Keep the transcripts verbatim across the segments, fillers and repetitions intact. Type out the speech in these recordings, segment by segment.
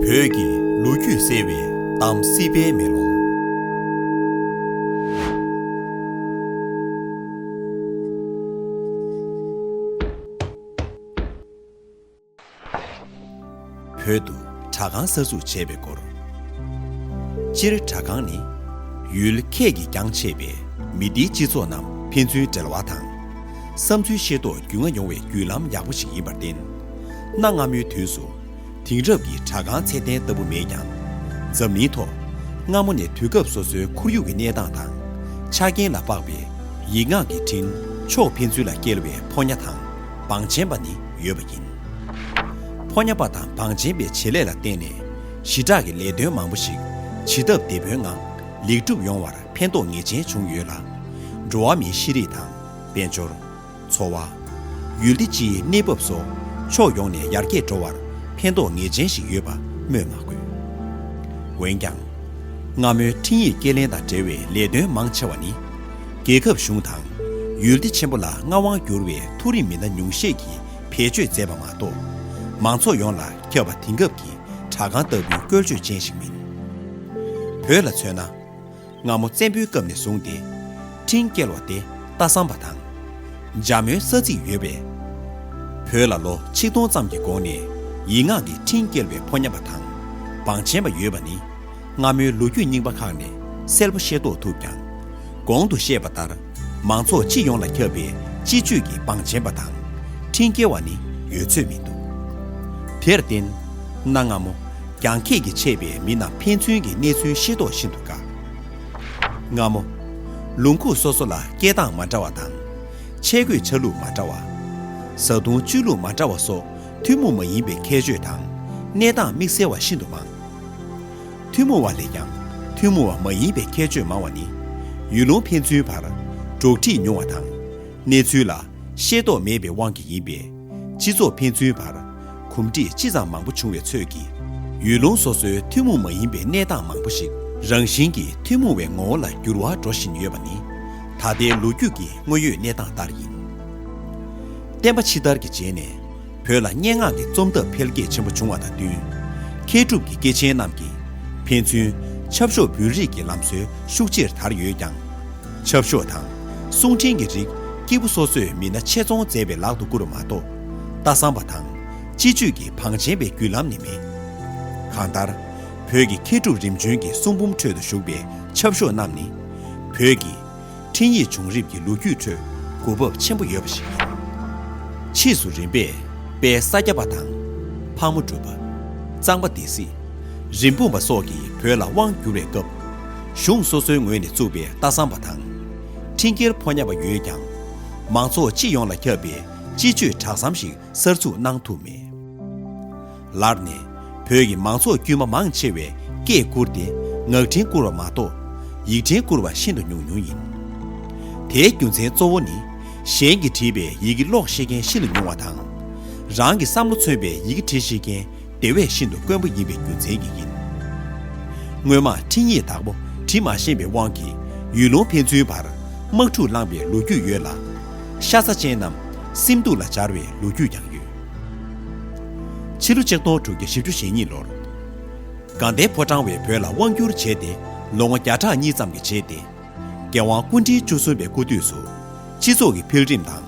བོད་ཀྱི་ལོ་རྒྱུས་གསལ་བའི་གཏམ་སྲིད་པའི་མེ་ལོང་། བོད་དུ་དྲ་ཁང་གསར་འཛུགས་བྱས་པའི་སྐོར། སྤྱིར་དྲ་ཁང་ནི་ཡུལ་ཁྱད་ཀྱིས་ཀྱང་ཆེ་བའི་མི་སྡེའི་སྤྱི་ཚོགས་རྣམས་ཕན་ཚུན་འབྲེལ་བ་དང་། བསམ་ཚུལ་ཤེས་རྟོགས་རྒྱུས་མངའ་ཡོང་བའི་བརྒྱུད་ལམ་ཡག་པོ་ཞིག་ཡིན་པར་བརྟེན། གནའ་སྔ་མོའི་དུས་སུ་དེང་རབས་ཀྱི་དྲ་ཁང་ཚད་ལྡན་ལྟ་བུ་མེད་ཀྱང་། འཛམ་གླིང་ཐོག་སྔ་མོ་ནས་དུས་སྐབས་སོ་སོའི་ཁོར་ཡུག་གི་གནས་སྟངས་དང་། ཆ་རྐྱེན་ལ་དཔག་པའི་ཡིག་ངག་གི་འཕྲིན་ཕྱོགས་ཕན་ཚུན་ལ་བསྐྱལ་བའི་ཕོ་ཉ་དང་བང་ཆེན་པ་ནི་ཡོད་པ་ཡིན། ཕོ་ཉ་པ་དང་བང་ཆེན་པའི་བྱེད་ལས་ལ་བརྟེན་ནས་ཞི་དྲག་གི་ལས་དོན་མང་པོ་ཞིག་ཇི་ལྟ་བ་བདེ་པོའི་ངང་ལེགས་གྲུབ་ཡོང་བར་ཕན་ཐོགས་ངེས་ཅན་བྱུང་ཡོད་ལ། འགྲོ་བ་མིའི་ཤེས་རིག་དང་དཔལ་འབྱོར། འཚོ་བ། ཡུལ་སྡེ་སྤྱིའི་གནས་བབ་སོགས་ཕྱོགས་ཡོངས་ནས་ཡར་རྒྱས་འགྲོ་བར་ཕན་ཐོགས་ངེས་ཅན་ཞིག་ཡོད་པ་སྨོས་མ་དགོས། འོན་ཀྱང་། སྔ་མོའི་འཕྲིན་ཡིག་སྐྱེལ་ལེན་དང་འབྲེལ་བའི་ལས་དོན་མང་ཆེ་བ་ནི། རྒྱལ་ཁབ་གཞུང་དང་ཡུལ་སྡེ་ཆེན་པོ་ལ་མངའ་དབང་བསྒྱུར་བའི་མཐོ་རིམ་མི་སྣ་ཉུང་ཤས་ཀྱིས་བེད་སྤྱོད་མཛད་པ་མ་གཏོགས། མང་ཚོགས་ཡོངས་ལ་ཁྱབ་པ་དེང་སྐབས་ཀྱི་དྲ་ཁང་ལྟ་བུའི་བཀོལ་སྤྱོད་ཅན་ཞིག་མིན། བོད་ལ་མཚོན་ན། སྔ་མོ་བཙན་པོའི་སྐབས་ནས་བཟུང་སྟེ། འཕྲིན་སྐྱེལ་བ་སྟེ་རྟ་ཟམ་པ་དང་། འཇའ་མོའི་ས་ཚིགས་ཡོད་པས། བོད་ལ་ལོ་ཆིག་སྟོང་ཙམ་གྱི་གོང་ནས་ཡིག་ངག་གི་འཕྲིན་སྐྱེལ་བའི་ཕོ་ཉ་པ་དང་བང་ཆེན་པ་ཡོད་པ་ནི། སྔ་མོའི་ལོ་རྒྱུས་རྙིང་པ་ཁག་ནས་གསལ་པོ་ཤེས་རྟོགས་ཐུབ་ཀྱང་། གོང་དུ་བཤད་པ་ལྟར། མང་ཚོགས་སྤྱི་ཡོངས་ལ་ཁྱབ་པའི་སྤྱི་སྤྱོད་ཀྱི་བང་ཆེན་པ་དང་འཕྲིན་སྐྱེལ་བ་ནི་ཡོད་ཚོད་མི་འདུག་དེར་བརྟེན། གནའ་སྔ་མོ་རྒྱང་ཁྱད་ཀྱིས་ཆད་པའི་མི་རྣམས་ཕན་ཚུན་གྱི་གནས་ཚུལ་ཤེས་རྟོགས་ཤིན་ཏུ་དཀའ། སྔ་མོ། ལུང་ཁུག་སོ་སོ་ལ་སྐད་གདངས་མ་འདྲ་བ་དང་། ཆས་གོས་ཆ་ལུགས་མ་འདྲ་བ། བཟའ་བཏུང་སྤྱོད་ལུགས་མ་འདྲ་བ་སོགས་ཐུན་མོང་མ་ཡིན་པའི་ཁྱད་ཆོས་དང་གནས་སྟངས་དམིགས་བསལ་བ་ཤིན་ཏུ་མང་། ཐུན་མོང་བ་ལས་ཀྱང་ཐུན་མོང་བ་མ་ཡིན་པའི་ཁྱད་ཆོས་མང་བ་ནི། ཡུལ་ལུང་ཕན་ཚུན་བར་འགྲོགས་འདྲིས་ཉུང་བ་དང་། གནས་ཚུལ་ལ་ཤེས་རྟོགས་མེད་པའི་དབང་གིས་ཡིན་པས། སྤྱི་ཚོགས་ཕན་ཚུན་བར་གོམས་འདྲིས་ཅི་ཙམ་མང་པོ་བྱུང་བའི་ཚོད་ཀྱིས། ཡུལ་ལུང་སོ་སོའི་ཐུན་མོང་མ་ཡིན་པའི་གནས་སྟངས་མང་པོ་ཞིག་རང་བཞིན་གྱིས་ཐུན་མོང་བའི་ངོ་བོ་ལ་འགྱུར་བ་འགྲོ་བཞིན་ཡོད་པ་ནི། ད་ལྟའི་ལོ་རྒྱུས་ཀྱི་དངོས་ཡོད་གནས་སྟངས་ལྟར་ཡིན། བསྟན་པ་ཕྱི་དར་གྱི་རྗེས་ནས། བོད་ལ་སྙན་ངག་གི་རྩོམ་ཐབས་འཕེལ་རྒྱས་ཆེན་པོ་བྱུང་བ་དང་བསྟུན། མཁས་གྲུབ་ཀྱི་སྐྱེས་ཆེན་རྣམས་ཀྱིས་ཕན་ཚུན་ཆབ་ཤོག་འབུལ་རེས་ཀྱི་ལམ་སྲོལ་ཤུགས་ཆེར་དར་ཡོད་ཀྱང་། ཆབ་ཤོག་དང་གསུང་འཕྲིན་གྱི་རིགས་སྐྱེས་བུ་སོ་སོས་མི་སྣ་ཆེད་ཚོང་མཛད་པའི་ལག་ཏུ་བསྐུར་བ་མ་གཏོགས། རྟ་ཟམ་པ་དང་སྤྱི་སྤྱོད་ཀྱི་བང་ཆེན་པའི་བརྒྱུད་ལམ་ནི་མེད། གང་ལྟར། བོད་ཀྱི་མཁས་གྲུབ་རིམ་བྱོན་གྱི་གསུང་འབུམ་ཁྲོད་དུ་བཞུགས་པའི་ཆབ་ཤོག་རྣམས་ནི། བོད་ཀྱི་འཕྲིན་ཡིག་བྱུང་རིམ་གྱི་ལོ་རྒྱུས་ཁྲོད་གོ་བབ་ཆེན་པོ་ཡོད་པ་ཞིག་ཡིན། ཕྱིས་སུ་རིམ་པས་དཔལ་ས་སྐྱ་པ་དང་། ཕག་མོ་གྲུ་པ། གཙང་པ་སྡེ་སྲིད། རིན་སྤུངས་པ་སོགས་ཀྱིས་བོད་ལ་དབང་བསྒྱུར་བའི་སྐབས། གཞུང་སོ་སོའི་ངོས་ནས་བཙུགས་པའི་རྟ་ཟམ་པ་དང་། འཕྲིན་སྐྱེལ་ཕོ་ཉ་པ་ཡོད་ཀྱང་། མང་ཚོགས་སྤྱི་ཡོངས་ལ་ཁྱབ་པའི་སྤྱི་སྤྱོད་དྲ་ཟམ་ཞིག་གསར་འཛུགས་གནང་ཐུབ་མེད། ལར་ནས་བོད་ཀྱི་མང་ཚོགས་དཀྱུས་མ་མང་ཆེ་བས་སྐད་བསྐུར་ཏེ་ངག་འཕྲིན་བསྐུར་བ་མ་གཏོགས་ཡིག་འཕྲིན་བསྐུར་བ་ཤིན་ཏུ་ཉུང་ཉུང་ཡིན། དེའི་རྒྱུ་མཚན་གཙོ་བོ་ནི། གཞན་གྱིས་བྲིས་པའི་ཡི་གེ་ཀློག་ཤེས་མཁན་ཤིན་ཏུ་ཉུང་བ་དང་། རང་གི་བསམ་བློ་མཚོན་པའི་ཡི་གེ་འབྲི་ཤེས་མཁན་དེ་བས་ཤིན་ཏུ་དཀོན་པོ་ཡིན་པའི་རྒྱུ་མཚན་གྱིས་ཡིན། སྔོན་མ་འཕྲིན་ཡིག་བདག་པོ་འབྲི་མ་ཤེས་པའི་དབང་གིས་ཡུལ་ལུང་ཕན་ཚུན་བར་དམག་འཁྲུག་བསླངས་པའི་ལོ་རྒྱུས་ཡོད་ལ། ཤ་ཚ་ཅན་རྣམས་སེམས་སྡུག་ལ་སྦྱར་བའི་ལོ་རྒྱུས་ཀྱང་ཡོད། ཕྱི་ལོ་ཆིག་སྟོང་དྲུག་བརྒྱ་བཞི་བཅུ་ཞེ་གཉིས་ལོར། དགའ་ལྡན་ཕོ་བྲང་བས་བོད་ལ་དབང་བསྒྱུར་བྱས་ཏེ་ལོ་ངོ་བརྒྱ་ཕྲག་གཉིས་ཙམ་གྱི་རྗེས་ཏེ། རྒྱལ་དབང་སྐུ་ཕྲེང་བཅུ་གསུམ་པའི་སྐུ་དུས་སུ། སྤྱི་ཚོགས་ཀྱི་འཕེལ་རིམ་དང་།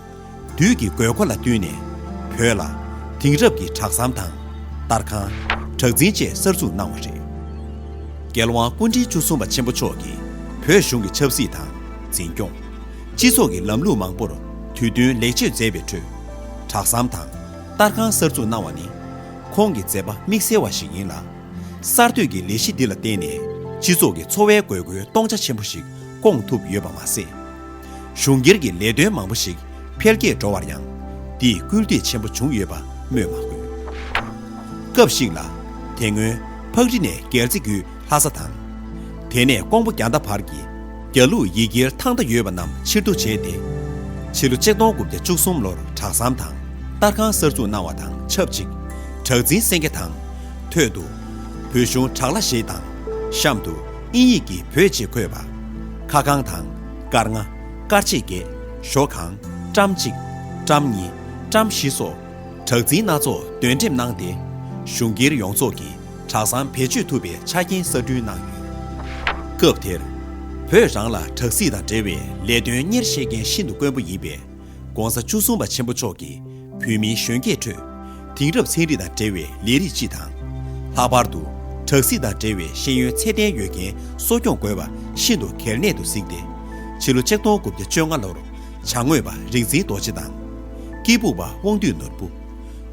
དུས་ཀྱི་དགོས་མཁོ་ལ་བསྟུན་ནས། བོད་ལ་དེང་རབས་ཀྱི་དྲ་ཟམ་དང་། ཏར་ཁང་། གྲགས་འཛིན་བཅས་གསར་འཛུགས་གནང་བ་རེད། རྒྱལ་དབང་སྐུ་ཕྲེང་བཅུ་གསུམ་པ་ཆེན་པོ་མཆོག་གིས་བོད་གཞུང་གི་ཆབ་སྲིད་དང་། འཛིན་སྐྱོང་། སྤྱི་ཚོགས་ཀྱི་ལམ་ལུགས་མང་པོར་དུས་བསྟུན་ལེགས་བཅོས་མཛད་པའི་ཁྲོད། དྲ་ཟམ་དང་ཏར་ཁང་གསར་འཛུགས་གནང་བ་ནི། ཁོང་གི་མཛད་པ་དམིགས་བསལ་བ་ཞིག་ཡིན་ལ། གསར་གཏོད་ཀྱི་ལས་གཞི་འདི་ལ་བརྟེན་ནས་སྤྱི་ཚོགས་ཀྱི་འཚོ་བའི་དགོས་མཁོའི་སྟོང་ཆ་ཆེན་པོ་ཞིག་སྐོང་ཐུབ་ཡོད་པ་མ་ཟད། གཞུང་སྒེར་གྱི་ལས་དོན་མང་པོ་ཞིག་འཕེལ་རྒྱས་འགྲོ་བར་ཡང་འདིས་སྐུལ་འདེད་ཆེན་པོ་བྱུང་ཡོད་པ་སྨོས་མ་དགོས། སྐབས་ཤིག་ལ་དེ་སྔོན་ཕག་རི་ནས་རྒྱལ་རྩེ་བརྒྱུད་ལྷ་ས་དང་། དེ་ནས་ཀོང་པོ་རྒྱ་མདའ་བར་གྱི་རྒྱ་ལུགས་ཡི་གེར་ཐང་མདའ་ཡོད་པ་རྣམས་ཕྱིར་བསྡུ་བྱས་ཏེ། ཕྱི་ལོ་ཆིག་སྟོང་དགུ་བརྒྱ་བཅུ་གསུམ་ལོར་དྲ་ཟམ་དང་ཏར་ཁང་གསར་འཛུགས་གནང་བ་དང་ཆབས་ཅིག་གྲགས་འཛིན་གསན་རྒྱ་དང་། ཐོད་དུ་བོད་གཞུང་བྲག་ལྷ་ཞེས་དང་། གཤམ་དུ་ཨིན་ཡིག་གིས་བོད་ཅེས་འཁོད་པ། ཁ་ཁང་དང་། སྐར་ལྔ། སྐར་ཕྱེད་བརྒྱད། ཞོ་གང་། ཀྲམ་གཅིག་ཀྲམ་གཉིས། ཀྲམ་བཞི་སོགས་གྲགས་འཛིན་སྣ་ཚོགས་འདོན་འགྲེམས་གནང་སྟེ། གཞུང་སྒེར་ཡོངས་རྫོགས་ཀྱི་ གྲྭ་ཚང་བེད་སྤྱོད་ཐུབ་པའི་ཆ་རྐྱེན་གསར་སྐྲུན་གནང་ཡོད། སྐབས་དེར། བོད་རང་ལ་དྲག་སྲིད་དང་འབྲེལ་བའི་ལས་དོན་གཉེར་ཤེས་མཁན་ཤིན་ཏུ་དཀོན་པོ་ཡིན་པས། ༸གོང་ས་བཅུ་གསུམ་པ་ཆེན་པོ་མཆོག་གིས་བོད་མིའི་གཞོན་སྐྱེས་ཁྲོད་དེང་རབས་ཚན་རིག་དང་འབྲེལ་བའི་ལས་རིགས་སྤྱི་དང་། ལྷག་པར་དུ་དྲག་སྲིད་དང་འབྲེལ་བའི་ཤེས་ཡོན་ཚད་ལྡན་ཡོད་མཁན་གསོ་སྐྱོང་དགོས་པ་ཤིན་ཏུ་གལ་གནད་དུ་གཟིགས་ཏེ། ཕྱི་ལོ་ཆིག་སྟོང་དགུ་བརྒྱ་བཅོ་ལྔ་ལོར་བྱ་དངོས་པ་རིག་འཛིན་རྡོ་རྗེ་དང་། སྐྱེས་བུ་པ་དབང་འདུས་ནོར་བུ།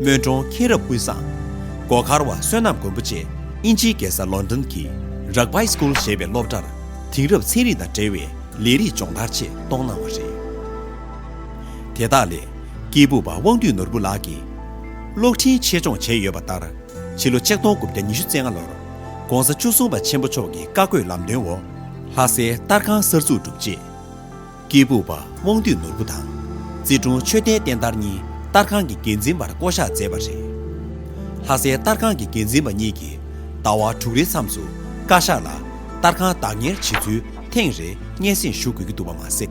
སྨོན་གྲོང་མཁྱེན་རབ་ཀུན་བཟང་། སྒོ་མཁར་བ་བསོད་ནམས་མགོན་པོ་བཅས་དབྱིན་ཇིའི་རྒྱལ་ས་ལོན་ཌོན་གྱི་རག་བྷའི་སྐུལ་ཞེས་པའི་སློབ་གྲྭར་དེང་རབས་ཚན་རིག་དང་འབྲེལ་བའི་ལས་རིགས་སྦྱོང་བརྡར་ཆེད་གཏོང་གནང་བ་རེད། དེ་དག་ལས་སྐྱེས་བུ་པ་དབང་འདུས་ནོར་བུ་ལགས་ཀྱིས་གློག་འཕྲིན་ཆེད་སྦྱོང་བྱས་ཡོད་པ་ལྟར། ཕྱི་ལོ་ཆིག་སྟོང་དགུ་བརྒྱ་ཉི་ཤུ་རྩ་ལྔ་ལོར་༸གོང་ས་བཅུ་གསུམ་པ་ཆེན་པོ་མཆོག་གི་བཀའ་བཀོད་ལམ་སྟོན་འོག་ལྷ་སའི་ཏར་ཁང་གསར་འཛུགས་གྲུབ་རྗེས། སྐྱེས་བུ་པ་དབང་འདུས་ནོར་བུ་དང་། རྩིས་དྲུང་ཆོས་ལྡན་བསྟན་དར་གཉིས་ཏར་ཁང་གི་འགན་འཛིན་པར་བསྐོ་གཞག་མཛད་པ་རེད། ལྷ་སའི་ཏར་ཁང་གི་འགན་འཛིན་པ་གཉིས་ཀྱིས་ཟླ་བ་དྲུག་རེའི་མཚམས་སུ་བཀའ་ཤག་ལ་ཏར་ཁང་བདག་གཉེར་བྱེད་ཚུལ་ཐེངས་རེ་སྙན་སེང་ཞུ་དགོས་ཀྱི་འདུག་པ་མ་ཟད།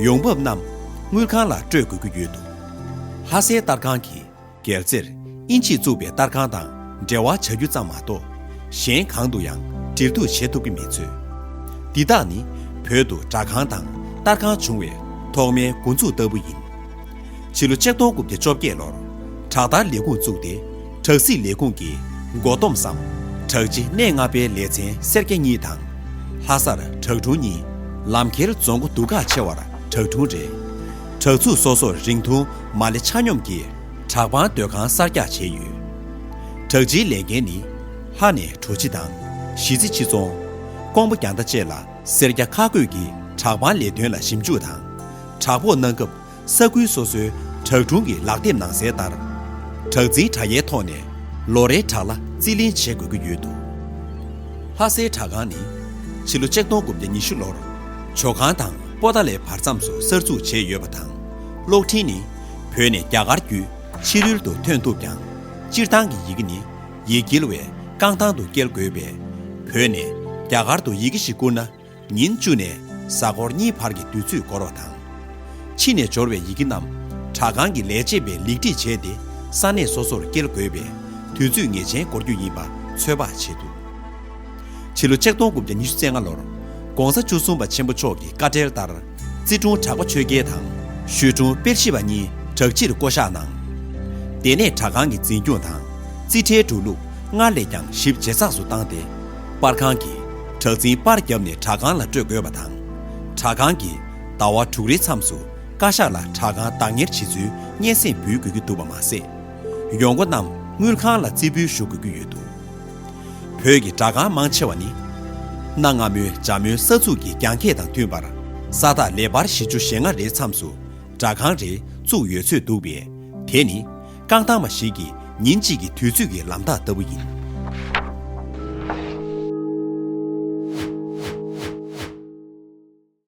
ཡོང་འབབ་རྣམས་དངུལ་ཁང་ལ་སྤྲོད་དགོས་ཀྱི་ཡོད་འདུག་ལྷ་སའི་ཏར་ཁང་གིས། སྒེར་རྩེར་དབྱིན་ཇིས་བཙུགས་པའི་ཏར་ཁང་དང་འབྲེལ་བ་བྱ་རྒྱུ་ཙམ་མ་གཏོགས། གཞན་གང་དུ་ཡང་འབྲེལ་གཏུག་བྱེད་ཐུབ་ཀྱི་མེད་ཚུལ། འདི་དག་ནི་བོད་དུ་སྦྲག་ཁང་དང་ཏར་ཁང་བྱུང་བའི་ཐོག་མའི་འགོ་འཛུགས་ལྟ་བུ་ཡིན། ཕྱི་ལོ་ཆིག་སྟོང་དགུ་བརྒྱ་བཅོ་བརྒྱད་ལོར་དྲག་ཏར་ལས་ཁུངས་བཙུགས་ཏེ། དྲག་སྲིད་ལས་ཁུངས་ཀྱི་འགོ་བསྡོམས་སམ། དྲག་སྤྱི་གནས་ལྔ་པའི་ལས་ཚན་སེར་སྐྱ་གཉིས་དང་། ལྷ་སར་དྲག་དྲུང་གཉིས། ལམ་ཁྱེར་རྫོང་སྒོ་སྡུག་ཁག་ཆེ་བར་དྲག་དྲུང་རེ། དྲག་ཚུགས་སོ་སོར་རིང་ཐུང་མ་ལེ་ཆ་སྙོམས་ཀྱིས། གྲྭ་པང་སྡོད་ཁང་གསར་རྒྱག་བྱས་ཡོད། གྲྭ་སྤྱིའི་ལས་འགན་ནི། ལྷ་ནས་གྲོ་སྤྱི་དང་། གཞིས་རྩེ་སྤྱི་རྫོང་། ཀོང་པོ་རྒྱང་མཐའ་བཅས་ལ་སེར་སྐྱ་ཁག་བགོས་ཀྱིས་གྲྭ་པང་ལས་དོན་ལ་ཞིབ་འཇུག་དང་། བྲག་ཕོག་གནང་སྐབས་ས་ཁུལ་སོ་སོའི་བྲག་དྲུང་གི་ལག་དེབ་ནང་གསལ་ལྟར། བྲག་འཛིན་དྲ་ཡའི་ཐོག་ནས་ལོ་རེའི་བྲག་ལ་རྩིས་ལེན་བྱེད་དགོས་ཀྱི་ཡོད་འདུག་ལྷ་སའི་གྲྭ་ཁང་ནི་ཕྱི་ལོ་ཆིག་སྟོང་དགུ་བརྒྱ་ཉི་ཤུ་ལོར་ཇོ་ཁང་དང་པོ་ཏཱ་ལའི་བར་མཚམས་སུ་གསར་འཛུགས་བྱས་ཡོད་པ་དང་། གློག་འཕྲིན་ནི་བོད་ནས་རྒྱ་གར་བརྒྱུད་ཕྱི་རོལ་དུ་ཐོན་ཐུབ་ཀྱང་། སྤྱིར་བཏང་གི་ཡི་གེ་ནི་ཡིག་འཁྱིལ་བས་རྐང་ཐང་དུ་བསྐྱལ་དགོས་པས། བོད་ནས་རྒྱ་གར་དུ་ཡི་གེ་ཞིག་བསྐུར་ན། ཉིན་བཅུ་ནས་གཟའ་འཁོར་གཉིས་བར་གྱི་དུས་ཚོད་འགོར་བ་དང་། ཕྱི་ནས་འབྱོར་བའི་ཡི་གེ་རྣམས་དྲ་ཁང་གི་ལས་བྱེད་པས་ལེགས་སྒྲིག་བྱས་ཏེ། ས་གནས་སོ་སོར་བསྐྱལ་དགོས་པས། དུས་ཚོད་ངེས་ཅན་འགོར་རྒྱུ་ཡིན་པ་ཚོད་དཔག་བྱེད་ཐུབ། ཕྱི་ལོ་ཆིག་སྟོང་དགུ་བརྒྱ་ཉི་ཤུ་རྩ་ལྔ་ལོར་༸གོང་ས་བཅུ་གསུམ་པ་ཆེན་པོ་མཆོག་གི་བཀའ་འགྲེལ་ལྟར། རྩིས་དྲུང་གྲགས་པ་ཆོས་རྒྱལ་དང་ཞུས་དྲུང་དཔལ་ཞི་བ་གཉིས་དྲག་སྤྱིར་བསྐོ་གཞག་གནང་། དེ་ནས་དྲ་ཁང་གི་འཛིན་སྐྱོང་དང་རྩིས་ཁྲའི་འགྲོ་ལུགས་སྔར་ལས་ཀྱང་ཞིབ་ཇེ་ཚགས་སུ་བཏང་སྟེ། པར་ཁང་གིས་དྲ་འཛིན་པར་བརྒྱབ་ནས་དྲ་ཁང་ལ་སྤྲོད་དགོས་པ་དང་། དྲ་ཁང་གིས་ཟླ་བ་དྲུག་རེའི་མཚམས་སུ་བཀའ་ཤག་ལ་དྲ་ཁང་བདག་གཉེར་བྱེད་ཚུལ་སྙན་སེང་འབུལ་དགོས་ཀྱི་འདུག་པ་མ་ཟད། ཡོང་སྒོ་རྣམས་དངུལ་ཁང་ལ་རྩིས་འབུལ་ཞུ་དགོས་ཀྱི་ཡོད་འདུག་བོད་ཀྱི་སྦྲག་ཁང་མང་ཆེ་བ་ནི། གནའ་སྔ་མོའི་ཇ་མོའི་ས་ཚུགས་ཀྱི་རྒྱང་ཁྱེད་དང་མཐུན་པར། ས་ཐག་ལེ་བར་བཞི་བཅུ་ཞེ་ལྔ་རེའི་མཚམས་སུ་སྦྲག་ཁང་རེ་བཙུགས་ཡོད་ཚོད་འདུག་པས། དེ་ནི་རྐང་ཐང་པ་ཞིག་གིས་ཉིན་གཅིག་གི་དུས་ཚོད་ཀྱི་ལམ་ཐག་ལྟ་བུ་ཡིན།